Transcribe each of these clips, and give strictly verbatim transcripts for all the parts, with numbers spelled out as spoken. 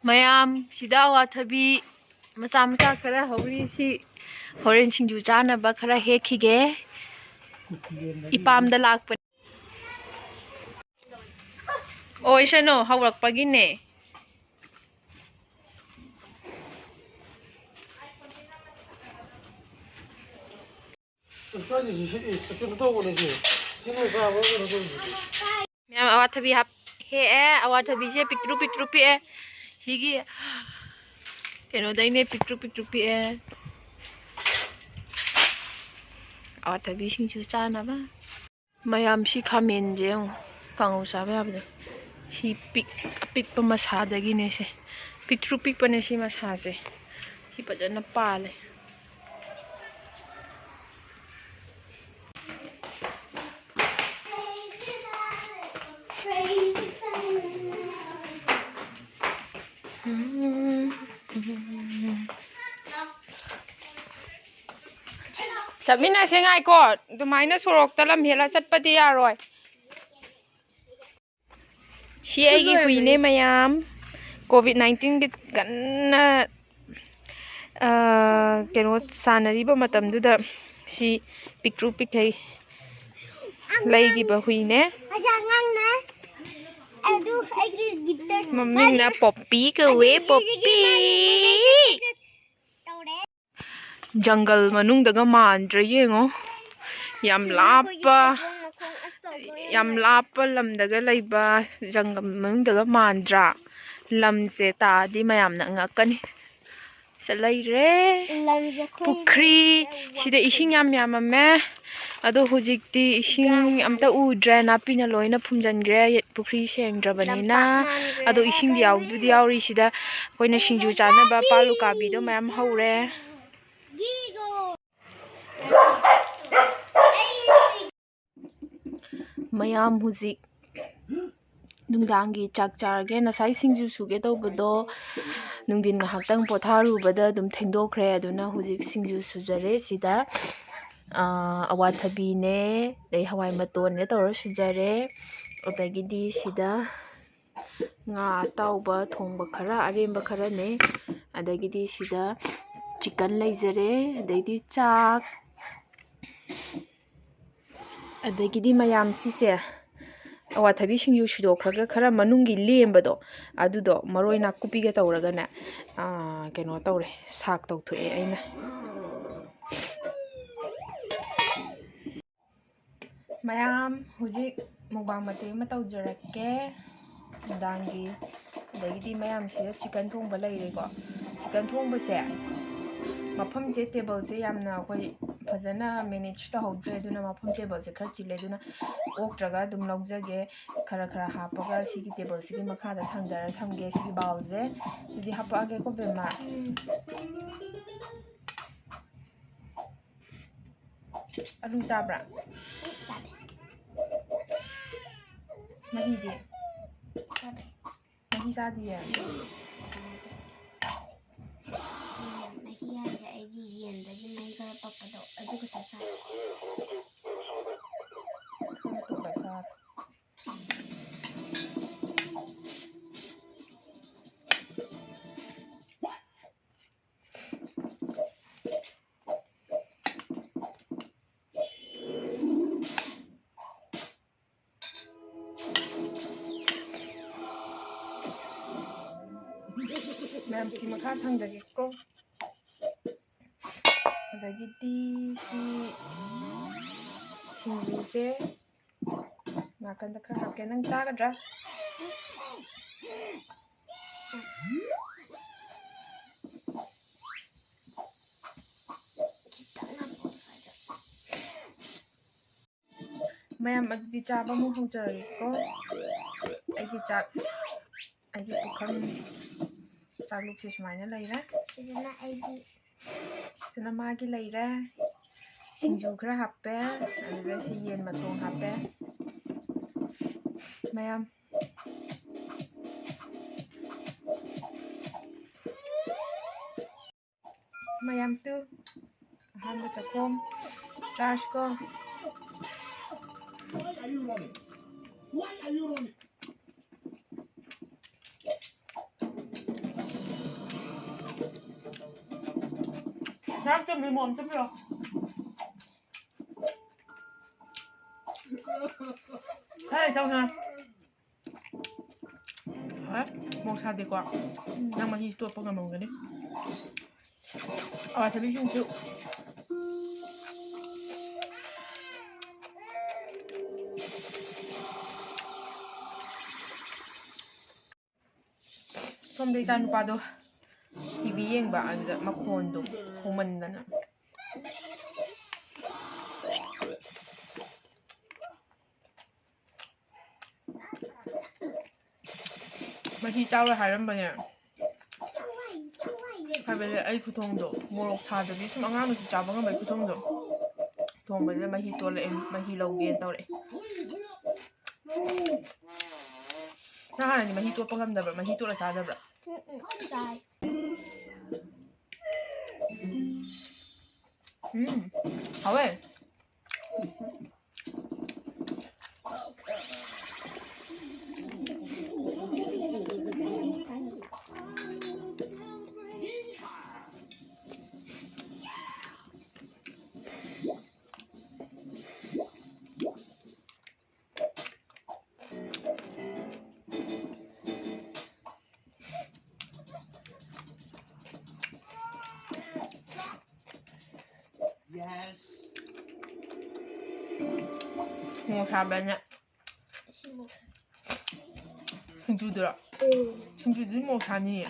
ꯃꯌꯥꯝ, ꯁꯤꯗ ꯑꯋꯥꯊꯕꯤ ꯃꯆꯥ ꯃꯆꯥ ꯈꯔ ꯍꯧꯔꯤ꯫ ꯁꯤ ꯍꯣꯔꯦꯟ ꯁꯤꯡꯖꯨ ꯆꯥꯅꯕ ꯈꯔ ꯍꯦꯛꯈꯤꯒꯦ꯫ ꯏꯄꯥꯝꯗ ꯂꯥꯛꯄꯅꯤ꯫ ꯑꯣꯏꯁꯅꯨ, ꯍꯧꯔꯛꯄꯒꯤꯅꯦ꯫ ꯃꯌꯥꯝ, ꯑꯋꯥꯊꯕꯤ ꯍꯥꯞ-, ꯍꯦꯛꯑꯦ꯫ ꯑꯋꯥꯊꯕꯤꯁꯦ ꯄꯤꯛꯇ꯭ꯔꯨ ꯄꯤꯛꯇ꯭ꯔꯨ ꯄꯤꯛꯑꯦ꯫ ꯁꯤꯒꯤ ꯀꯩꯅꯣꯗꯩꯅꯦ, ꯄꯤꯛꯇ꯭ꯔꯨ ꯄꯤꯛꯇ꯭ꯔꯨ ꯄꯤꯛꯑꯦ꯫ ꯑꯋꯥꯊꯕꯤ ꯁꯤꯡꯖꯨ ꯆꯥꯅꯕ꯫ ꯃꯌꯥꯝ, ꯁꯤ ꯈꯥꯃꯦꯟꯁꯦ ꯌꯦꯡꯉꯨ, ꯀꯥꯡꯉꯧ ꯆꯥꯕ ꯌꯥꯕꯗꯣ꯫ ꯁꯤ ꯄꯤꯛ-, ꯑꯄꯤꯛꯄ ꯃꯁꯥꯗꯒꯤꯅꯦ ꯁꯦ꯫ ꯄꯤꯛꯇ꯭ꯔꯨ ꯄꯤꯛꯄꯅꯦ ꯁꯤ ꯃꯁꯥꯁꯦ꯫ ꯁꯤ ꯐꯖꯅ ꯄꯥꯜꯂꯦ꯫ ꯆꯠꯃꯤꯟꯅꯁꯦ, ꯉꯥꯏꯀꯣ꯫ ꯑꯗꯨꯃꯥꯏꯅ ꯁꯣꯔꯣꯛꯇ ꯂꯝ ꯍꯦꯜꯂ ꯆꯠꯄꯗꯤ ꯌꯥꯔꯣꯏ꯫ ꯁꯤ ꯑꯩꯒꯤ ꯍꯨꯏꯅꯦ ꯃꯌꯥꯝ꯫ ꯀꯣꯚꯤꯗ ꯅꯥꯏꯟꯇꯤꯟꯒꯤ ꯀꯟꯅ, ꯑ, ꯀꯩꯅꯣ ꯁꯥꯟꯅꯔꯤꯕ ꯃꯇꯝꯗꯨꯗ ꯁꯤ ꯄꯤꯛꯇ꯭ꯔꯨ ꯄꯤꯛꯈꯩ ꯂꯩꯈꯤꯕ ꯍꯨꯏꯅꯦ꯫ ꯃꯁꯤ ꯑꯉꯥꯡꯅꯦ꯫ ꯑꯗꯨ ꯑꯩꯒꯤ ꯒꯤꯇꯔ ꯃꯃꯤꯡꯅ ꯄꯣꯞꯄꯤ ꯀꯧꯋꯦ, ꯄꯣꯞꯄꯤ꯫ ꯇꯧꯔꯦ꯫ ꯖꯪꯒꯜ ꯃꯅꯨꯡꯗꯒ ꯃꯥꯟꯗ꯭ꯔꯥ ꯌꯦꯡꯉꯣ꯫ ꯌꯥꯝ ꯂꯥꯞꯄ, ꯌꯥꯝ ꯂꯥꯞꯄ ꯂꯝꯗꯒ ꯂꯩꯕ ꯖꯪꯒꯜ ꯃꯅꯨꯡꯗꯒ ꯃꯥꯟꯗ꯭ꯔꯥ? ꯂꯝꯁꯦ ꯇꯥꯛꯑꯗꯤ ꯃꯌꯥꯝꯅ ꯉꯛꯀꯅꯤ꯫ ꯁꯤꯗ ꯂꯩꯔꯦ꯫ ꯂꯝꯁꯦ ꯑꯩꯈꯣꯏ ꯄꯨꯈ꯭ꯔꯤ, ꯁꯤꯗ ꯏꯁꯤꯡ ꯌꯥꯝ ꯌꯥꯝꯃꯝꯃꯦ꯫ ꯑꯗꯣ ꯍꯧꯖꯤꯛꯇꯤ ꯏꯁꯤꯡ ꯑꯝꯇ ꯎꯗ꯭ꯔꯦ, ꯅꯥꯄꯤꯅ ꯂꯣꯏꯅ ꯐꯨꯝꯖꯤꯟꯈ꯭ꯔꯦ, ꯄꯨꯈ꯭ꯔꯤ ꯁꯦꯡꯗ꯭ꯔꯕꯅꯤꯅ꯫ ꯂꯝꯄꯥꯛ ꯃꯥꯟꯈ꯭ꯔꯦ꯫ ꯑꯗꯣ ꯏꯁꯤꯡꯗꯤ ꯌꯥꯎꯕꯨꯗꯤ ꯌꯥꯎꯔꯤ꯫ ꯁꯤꯗ ꯑꯩꯈꯣꯏꯅ ꯁꯤꯡꯖꯨ ꯆꯥꯅꯕ ꯄꯥꯜ ꯎꯀꯥꯕꯤꯗꯣ ꯃꯌꯥꯝ ꯍꯧꯔꯦ꯫ ꯃꯌꯥꯝ, ꯍꯧꯖꯤꯛ ꯅꯨꯡꯗꯥꯡꯒꯤ ꯆꯥꯛ ꯆꯥꯔꯒꯦ꯫ ꯉꯁꯥꯏ ꯁꯤꯡꯖꯨ ꯁꯨꯒꯦ ꯇꯧꯕꯗꯣ ꯅꯨꯡꯊꯤꯟ ꯉꯥꯏꯍꯥꯛꯇꯪ ꯄꯣꯊꯥꯔꯨꯕꯗ ꯑꯗꯨꯝ ꯊꯦꯡꯗꯣꯛꯈ꯭ꯔꯦ꯫ ꯑꯗꯨꯅ ꯍꯧꯖꯤꯛ ꯁꯤꯡꯖꯨ ꯁꯨꯖꯔꯦ꯫ ꯁꯤꯗ, ꯑꯥ, ꯑꯋꯥꯊꯕꯤꯅꯦ, ꯑꯗꯩ ꯍꯋꯥꯏ ꯃꯇꯣꯟꯅꯦ ꯇꯧꯔ ꯁꯨꯖꯔꯦ꯫ ꯑꯗꯒꯤꯗꯤ ꯁꯤꯗ ꯉꯥ ꯑꯇꯥꯎꯕ ꯊꯣꯡꯕ ꯈꯔ, ꯑꯔꯦꯝꯕ ꯈꯔꯅꯦ꯫ ꯑꯗꯒꯤꯗꯤ ꯁꯤꯗ chicken ꯂꯩꯖꯔꯦ, ꯑꯗꯩꯗꯤ ꯆꯥꯛ, ꯑꯗꯒꯤꯗꯤ ꯃꯌꯥꯝ ꯁꯤꯁꯦ ꯑꯋꯥꯊꯕꯤ ꯁꯤꯡꯖꯨ ꯁꯨꯗꯣꯛꯈ꯭ꯔꯒ ꯈꯔ ꯃꯅꯨꯡꯒꯤ ꯂꯦꯝꯕꯗꯣ, ꯑꯗꯨꯗꯣ ꯃꯔꯣꯏ ꯅꯥꯀꯨꯞꯄꯤꯒ ꯇꯧꯔꯒꯅꯦ, ꯑꯥ, ꯀꯩꯅꯣ ꯇꯧꯔꯦ, ꯁꯥꯛ ꯇꯧꯊꯣꯛꯑꯦ ꯑꯩꯅ꯫ ꯃꯌꯥꯝ, ꯍꯧꯖꯤꯛ mukbang ꯃꯇꯦꯛ ꯑꯃ ꯇꯧꯖꯔꯛꯀꯦ ꯅꯨꯡꯗꯥꯡꯒꯤ꯫ ꯑꯗꯒꯤꯗꯤ ꯃꯌꯥꯝꯁꯤꯗ chicken ꯊꯣꯡꯕ ꯂꯩꯔꯦꯀꯣ꯫ Chicken ꯊꯣꯡꯕꯁꯦ, ꯃꯐꯝꯁꯦ, tableꯁꯦ ꯌꯥꯝꯅ ꯑꯩꯈꯣꯏ ꯐꯖꯅ manage ꯇꯧꯍꯧꯗ꯭ꯔꯦ, ꯑꯗꯨꯅ ꯃꯐꯝ, tableꯁꯦ ꯈꯔ ꯆꯤꯜꯂꯦ, ꯑꯗꯨꯅ ꯑꯣꯛꯇ꯭ꯔꯒ ꯑꯗꯨꯝ ꯂꯧꯖꯒꯦ꯫ ꯈꯔ ꯈꯔ ꯍꯥꯞꯄꯒ ꯁꯤꯒꯤ tableꯁꯤꯒꯤ ꯃꯈꯥꯗ ꯊꯥꯡꯗꯔ ꯊꯝꯒꯦ, ꯁꯤꯒꯤ bowlꯁꯦ꯫ ꯑꯗꯨꯗꯤ ꯍꯥꯞꯄꯛꯑꯒꯦꯀꯣ, ꯕꯦꯝꯃ꯫ ꯑꯂꯨ ꯆꯥꯕ꯭ꯔꯥ? ꯆꯥꯗꯦ꯫ ꯃꯍꯤꯗꯤ? ꯆꯥꯗꯦ꯫ ꯃꯍꯤ ꯆꯥꯗꯤꯌꯦ? ꯆꯥꯗꯦ꯫ ꯎꯝ, ꯃꯍꯤ ꯍꯥꯏꯁꯦ ꯑꯩꯗꯤ ꯌꯦꯟꯗꯒꯤ ꯃꯍꯤ ꯈꯔ ꯄꯛꯄꯗꯣ ꯑꯗꯨ ꯈꯛꯇ ꯆꯥꯏ꯫ ꯈꯔ ꯇꯣꯠꯂ ꯆꯥꯕ꯫ ꯃꯌꯥꯝ ꯁꯤ ꯃꯈꯥ ꯊꯥꯡꯖꯒꯦꯀꯣ꯫ ꯑꯗꯒꯤꯗꯤ ꯁꯤ ꯁꯤꯡꯖꯨꯁꯦ ꯅꯥꯀꯟꯗ ꯈꯔ ꯍꯥꯞꯀꯦ꯫ ꯅꯪ ꯆꯥꯒꯗ꯭ꯔꯥ? ꯈꯤꯇꯪ ꯍꯥꯞꯄꯛꯑꯣ ꯁ꯭ꯋꯥꯏꯗ꯫ ꯃꯌꯥꯝ, ꯑꯗꯨꯗꯤ ꯆꯥꯕ ꯑꯃꯨꯛ ꯍꯧꯖꯔꯒꯦꯀꯣ꯫ ꯑꯩꯒꯤ ꯆꯥꯛ, ꯑꯩꯒꯤ ꯄꯨꯈꯝ ꯆꯥꯛꯂꯨꯛꯁꯦ ꯁꯨꯃꯥꯏꯅ ꯂꯩꯔꯦ꯫ ꯁꯤꯗꯅ ꯑꯩꯒꯤ꯫ ꯁꯤꯗꯅ ꯃꯥꯒꯤ ꯂꯩꯔꯦ꯫ ꯁꯤꯡꯖꯨ ꯈꯔ ꯍꯥꯞꯄꯦ, ꯑꯗꯨꯗ ꯁꯤ ꯌꯦꯟ ꯃꯇꯣꯡ ꯍꯥꯞꯄꯦ꯫ ꯃꯌꯥꯝ, ꯃꯌꯥꯝ ꯇꯨ ꯑꯍꯥꯟꯕ ꯆꯥꯛꯈꯣꯝ ꯆꯥꯔꯁꯤꯀꯣ꯫ Why are you running? Why are you running? ꯆꯥꯛ ꯆꯨꯝꯃꯤ ꯃꯣꯝ ꯆꯨꯝꯃꯤꯔꯣ? ꯍꯦ, ꯆꯧꯁꯤꯅ꯫ ꯍꯣꯏ, ꯃꯣꯔꯣꯛ ꯁꯥꯗꯦꯀꯣ꯫ ꯅꯪ ꯃꯍꯤ ꯇꯣꯠꯄ ꯉꯝꯃꯝꯒꯅꯤ꯫ ꯑꯋꯥꯊꯕꯤꯁꯤꯡꯁꯨ꯫ ꯁꯣꯝꯗ ꯏꯆꯥ ꯅꯨꯄꯥꯗꯣ ꯇꯤ ꯚꯤ ꯌꯦꯡꯕ, ꯑꯗꯨꯗ ꯃꯈꯣꯟꯗꯣ ꯍꯧꯃꯟꯗꯅ꯫ ꯃꯍꯤ ꯆꯥꯔꯣꯏ ꯍꯥꯏꯔꯝꯕꯅꯦ꯫ ꯍꯥꯏꯕꯗꯤ ꯑꯩ ꯈꯨꯊꯣꯡꯗꯣ ꯃꯣꯔꯣꯛ ꯁꯥꯗꯕꯤ ꯁꯨꯝ ꯑꯉꯥꯡꯅꯁꯨ ꯆꯥꯕ ꯉꯝꯕ ꯈꯨꯊꯣꯡꯗꯣ ꯊꯣꯡꯕꯗꯨꯗ ꯃꯍꯤ ꯇꯣꯜꯂꯛꯑꯦ, ꯃꯍꯤ ꯂꯧꯒꯦꯅ ꯇꯧꯔꯛꯑꯦ꯫ ꯅꯪ ꯍꯥꯟꯅꯗꯤ ꯃꯍꯤ ꯇꯣꯠꯄ ꯉꯝꯗꯕ꯭ꯔꯥ? ꯃꯍꯤ ꯇꯣꯠꯂ ꯆꯥꯗꯕ꯭ꯔꯥ? ꯎꯝ, ꯎꯝ, ꯆꯥꯏ꯫ ꯎꯝ, ꯍꯥꯎꯋꯦ꯫ ꯃꯣꯔꯣꯛ ꯁꯥꯕꯅꯦ꯫ ꯁꯤꯡꯖꯨꯗꯨꯔꯣ? ꯁꯤꯡꯖꯨꯗꯨꯗꯤ ꯃꯣꯔꯣꯛ ꯁꯥꯅꯤꯌꯦ꯫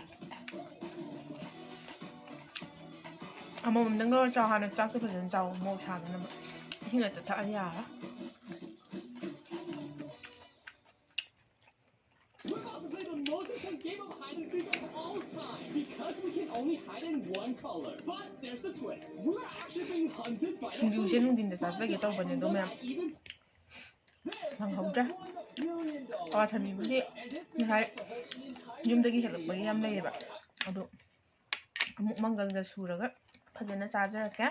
ꯑꯃꯃꯝꯗꯪ ꯂꯧꯔ ꯆꯥꯎ꯫ ꯍꯥꯟꯅ ꯆꯥꯛꯇꯣ ꯐꯖꯅ ꯆꯥꯎ, ꯃꯣꯔꯣꯛ ꯁꯥꯗꯅꯕ꯫ ꯏꯁꯤꯡ ꯉꯥꯛꯇ ꯊꯛꯑꯗꯤ ꯌꯥꯔꯔꯣꯏ꯫ We're about to play the most intense game of hide and seek of all time, because we can only hide in one color. But there's the twist. We're actually being hunted by the ꯁꯤꯡꯖꯨꯁꯦ ꯅꯨꯡꯊꯤꯟꯗ ꯆꯥꯖꯒꯦ ꯇꯧꯕꯅꯦ, ꯑꯗꯣ ꯃꯌꯥꯝ ꯐꯪꯍꯧꯗ꯭ꯔꯦ꯫ ꯑꯋꯥꯊꯕꯤꯕꯨꯗꯤ ꯉꯁꯥꯏ ꯌꯨꯝꯗꯒꯤ ꯍꯦꯛꯂꯛꯄꯒꯤ ꯌꯥꯝ ꯂꯩꯌꯦꯕ, ꯑꯗꯣ ꯑꯃꯨꯛ ꯃꯪꯒꯜꯒ ꯁꯨꯔꯒ ꯐꯖꯅ ꯆꯥꯖꯔꯛꯀꯦ꯫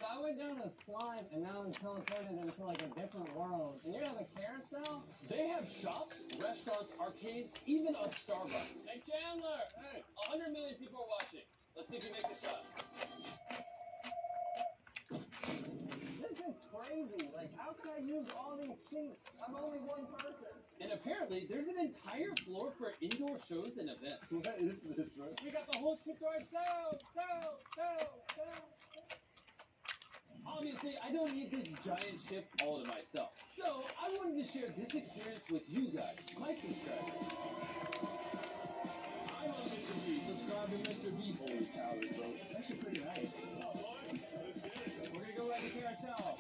So I went down a slide and now I'm teleported into, like, a different world. And you have a carousel? They have shops, restaurants, arcades, even a Starbucks. Hey, Chandler! Hey! A hundred million people are watching. Let's see if you make the shot. This is crazy. Like, how can I use all these things? I'm only one person. And apparently, there's an entire floor for indoor shows and events. What is this, right? We got the whole ship to ourselves. So, so, so. Obviously, I don't need this giant ship all to myself. So, I wanted to share this experience with you guys, my subscribers. I'm on Mister Beast. Subscribe to Mister Beast. Holy cow, bro. That's actually pretty nice. We're gonna go ride the carousel.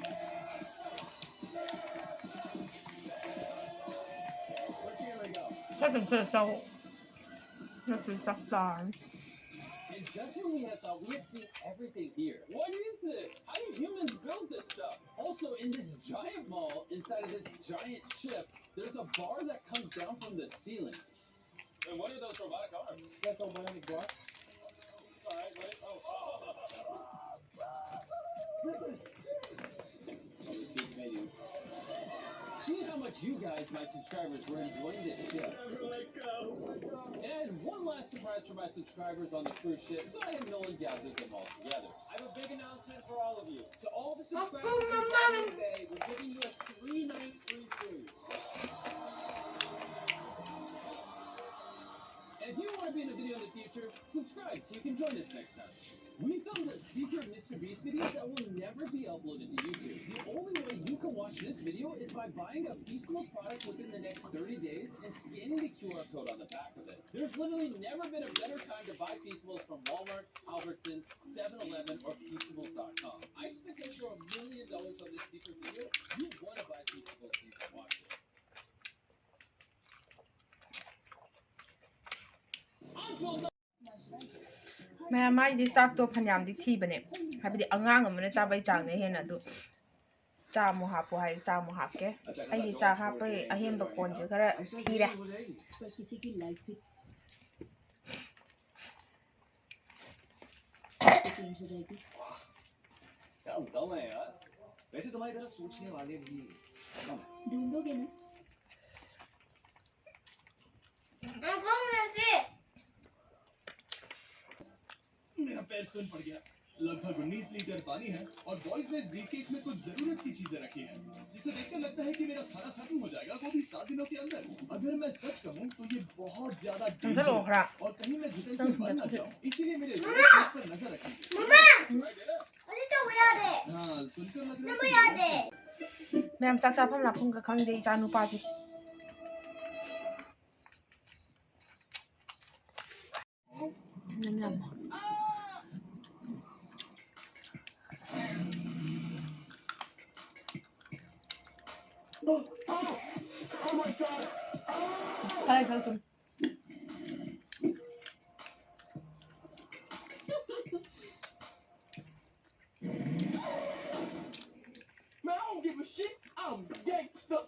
Which way do we go? Second to so. This is the star. And just when we had thought we had seen everything here, what is this? How do humans build this stuff? Also, in this giant mall, inside of this giant ship, there's a bar that comes down from the ceiling. And what are those robotic arms? That's a bionic bar. All right, let it, oh. Big menu. See how much you guys, my subscribers, were enjoying this ship. And one last surprise for my subscribers on the cruise ship. Go ahead and Nolan gathers them all together. I have a big announcement for all of you. To all the subscribers in Japan today, we're giving you a three-night free cruise. And if you want to be in a video in the future, subscribe so you can join us next time. We filmed a secret Mister Beast video that will never be uploaded to YouTube. The only way you can watch this video is by buying a Feastables product within the next thirty days and scanning the Q R code on the back of it. There's literally never been a better time to buy Feastables from Walmart, Albertsons, seven eleven, or Feastables dot com. I spent over a million dollars on this secret video. You want to buy Feastables so you can watch it. I built ꯃꯌꯥꯝ, ꯃꯥꯏꯗꯤ ꯆꯥꯛꯇꯣ ꯐꯅꯌꯥꯝꯗꯤ ꯊꯤꯕꯅꯦ꯫ ꯍꯥꯏꯕꯗꯤ ꯑꯉꯥꯡ ꯑꯃꯅ ꯆꯥꯕꯩ ꯆꯥꯡꯅ ꯍꯦꯟꯅ꯫ ꯑꯗꯨ ꯆꯥꯃꯨꯛ ꯍꯥꯞꯄꯣ ꯍꯥꯏ, ꯆꯥꯃꯨꯛ ꯍꯥꯞꯀꯦ꯫ ꯑꯩꯒꯤ ꯆꯥꯛ ꯍꯥꯞꯄꯩ ꯑꯍꯦꯟꯕ ꯀꯣꯟꯁꯦ ꯈꯔ ꯊꯤꯔꯦ꯫ पर किसी की लाइफ भी चेंज हो जाएगी। क्या बताऊं मैं यार, वैसे तुम्हारी तरह सोचने वाले भी कम है। ढूंढोगे ना? 안 먹으면 돼. पैर सुन पड़ गया। लगभग उन्नीस लीटर पानी है और बॉयज ने ब्रीफकेस में कुछ जरूरत की चीजें रखी है, जिसे देखकर लगता है कि मेरा खाना खत्म हो जाएगा, वो भी सात दिनों के अंदर। अगर मैं सच कहूँ तो ये बहुत ज्यादा डेंजरस है और कहीं मैं घुटन से मर ना जाऊँ, इसीलिए मेरे रोड पर नजर रखेंगे। हाँ, सुनकर लग रहा है। ꯃꯌꯥꯝ ꯆꯥꯛ ꯆꯥꯐꯝ ꯂꯥꯛꯐꯝꯒ ꯈꯪꯗꯦ ꯏꯆꯥ ꯅꯨꯄꯥꯁꯦ꯫ ꯅꯪ ꯌꯥꯝ ꯀꯥꯏ ꯆꯠꯇꯣꯏꯅꯣ? Man, I don't give a shit. I'm gangster.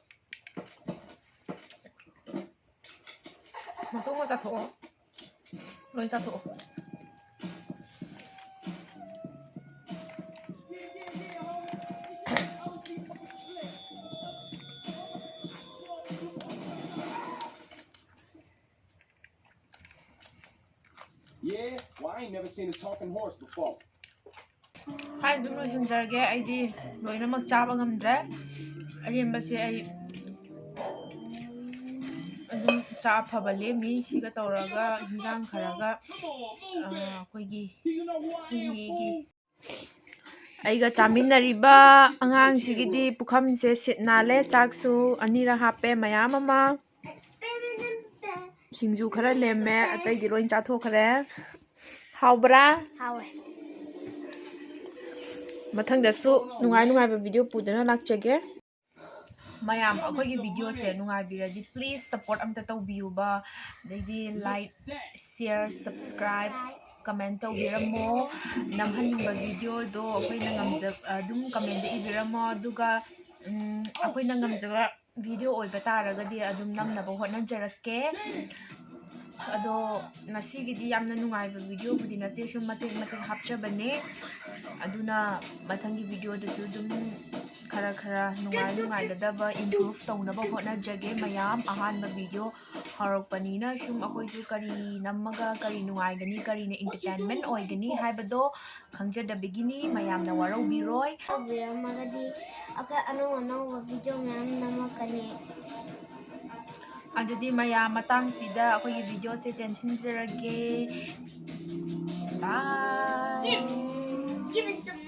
ꯃꯇꯣꯛ ꯑꯃ ꯆꯥꯊꯣꯛꯑꯣ꯫ ꯂꯣꯏ ꯆꯥꯊꯣꯛꯑꯣ꯫ Yeah, well, I ain't never seen a talking horse before. ꯍꯥꯏ ꯑꯗꯨꯝ ꯂꯣꯏꯁꯤꯟꯖꯔꯒꯦ꯫ ꯑꯩꯗꯤ ꯂꯣꯏꯅꯃꯛ ꯆꯥꯕ ꯉꯝꯗ꯭ꯔꯦ꯫ ꯑꯔꯦꯝꯕꯁꯦ ꯑꯩ ꯑꯗꯨꯝ ꯆꯥ ꯑꯐꯕ ꯂꯦꯝꯃꯤ꯫ ꯁꯤꯒ ꯇꯧꯔꯒ ꯍꯤꯟꯖꯥꯡ ꯈꯔꯒ, ꯑ, ꯑꯩꯈꯣꯏꯒꯤ ꯍꯨꯏꯒꯤ ꯑꯩꯒ ꯆꯥꯃꯤꯟꯅꯔꯤꯕ ꯑꯉꯥꯡꯁꯤꯒꯤꯗꯤ ꯄꯨꯈꯝꯁꯦ ꯁꯤꯠ ꯅꯥꯜꯂꯦ꯫ ꯆꯥꯛꯁꯨ ꯑꯅꯤꯔꯛ ꯍꯥꯞꯄꯦ, ꯃꯌꯥꯝ ꯑꯃ꯫ ꯁꯤꯡꯖꯨ ꯈꯔ ꯂꯦꯝꯃꯦ, ꯑꯇꯩꯗꯤ ꯂꯣꯏ ꯆꯥꯊꯣꯛꯈ꯭ꯔꯦ꯫ ꯍꯥꯎꯕ꯭ꯔꯥ? ꯍꯥꯎꯋꯦ꯫ ꯃꯊꯪꯗꯁꯨ ꯅꯨꯡꯉꯥꯏ ꯅꯨꯡꯉꯥꯏꯕ video ꯄꯨꯗꯨꯅ ꯂꯥꯛꯆꯒꯦ꯫ ꯃꯌꯥꯝ ꯑꯩꯈꯣꯏꯒꯤ videoꯁꯦ ꯅꯨꯡꯉꯥꯏꯕꯤꯔꯗꯤ please support ꯑꯝꯇ ꯇꯧꯕꯤꯌꯨꯕ꯫ ꯑꯗꯩꯗꯤ like, share, subscribe, comment ꯇꯧꯕꯤꯔꯝꯃꯣ꯫ ꯅꯝꯍꯟꯅꯤꯡꯕ videoꯗꯣ ꯑꯩꯈꯣꯏꯅ ꯉꯝꯖ-, ꯑꯗꯨꯝ commentꯇ ꯏꯕꯤꯔꯝꯃꯣ꯫ ꯑꯗꯨꯒ, ꯎꯝ, ꯑꯩꯈꯣꯏꯅ ꯉꯝꯖꯕ video ꯑꯣꯏꯕ ꯇꯥꯔꯒꯗꯤ ꯑꯗꯨꯝ ꯅꯝꯅꯕ ꯍꯣꯠꯅꯖꯔꯛꯀꯦ꯫ ꯑꯗꯣ ꯉꯁꯤꯒꯤꯗꯤ ꯌꯥꯝꯅ ꯅꯨꯡꯉꯥꯏꯕ ꯚꯤꯗꯤꯑꯣꯕꯨꯗꯤ ꯅꯠꯇꯦ, ꯁꯨꯝ ꯃꯇꯦꯛ ꯃꯇꯦꯛ ꯍꯥꯞꯆꯕꯅꯦ꯫ ꯑꯗꯨꯅ ꯃꯊꯪꯒꯤ ꯚꯤꯗꯤꯑꯣꯗꯁꯨ ꯑꯗꯨꯝ ꯈꯔ ꯈꯔ ꯅꯨꯡꯉꯥꯏ ꯅꯨꯡꯉꯥꯏꯒꯗꯕ ꯏꯝꯄ꯭ꯔꯨꯚ ꯇꯧꯅꯕ ꯍꯣꯠꯅꯖꯒꯦ ꯃꯌꯥꯝ꯫ ꯑꯍꯥꯟꯕ ꯚꯤꯗꯤꯑꯣ ꯍꯧꯔꯛꯄꯅꯤꯅ ꯁꯨꯝ ꯑꯩꯈꯣꯏꯁꯨ ꯀꯔꯤ ꯅꯝꯃꯒ ꯀꯔꯤ ꯅꯨꯡꯉꯥꯏꯒꯅꯤ, ꯀꯔꯤꯅ ꯏꯟꯇꯔꯇꯦꯟꯃꯦꯟ ꯑꯣꯏꯒꯅꯤ ꯍꯥꯏꯕꯗꯣ ꯈꯪꯖꯗꯕꯒꯤꯅꯤ꯫ ꯃꯌꯥꯝꯅ ꯋꯥꯔꯧꯕꯤꯔꯣꯏ꯫ ꯇꯧꯕꯤꯔꯝꯃꯒꯗꯤ ꯑꯩꯈꯣꯏ ꯑꯅꯧ ꯑꯅꯧꯕ ꯚꯤꯗꯤꯑꯣ ꯃꯌꯥꯝ ꯅꯝꯃꯛꯀꯅꯤ꯫ ꯑꯗꯨꯗꯤ ꯃꯌꯥꯝ ꯃꯇꯥꯡꯁꯤꯗ ꯑꯩꯈꯣꯏꯒꯤ ꯚꯤꯗꯤꯑꯣꯁꯦ ꯇꯦꯟꯁꯤꯟꯖꯔꯒꯦ꯫ Bye. Give it some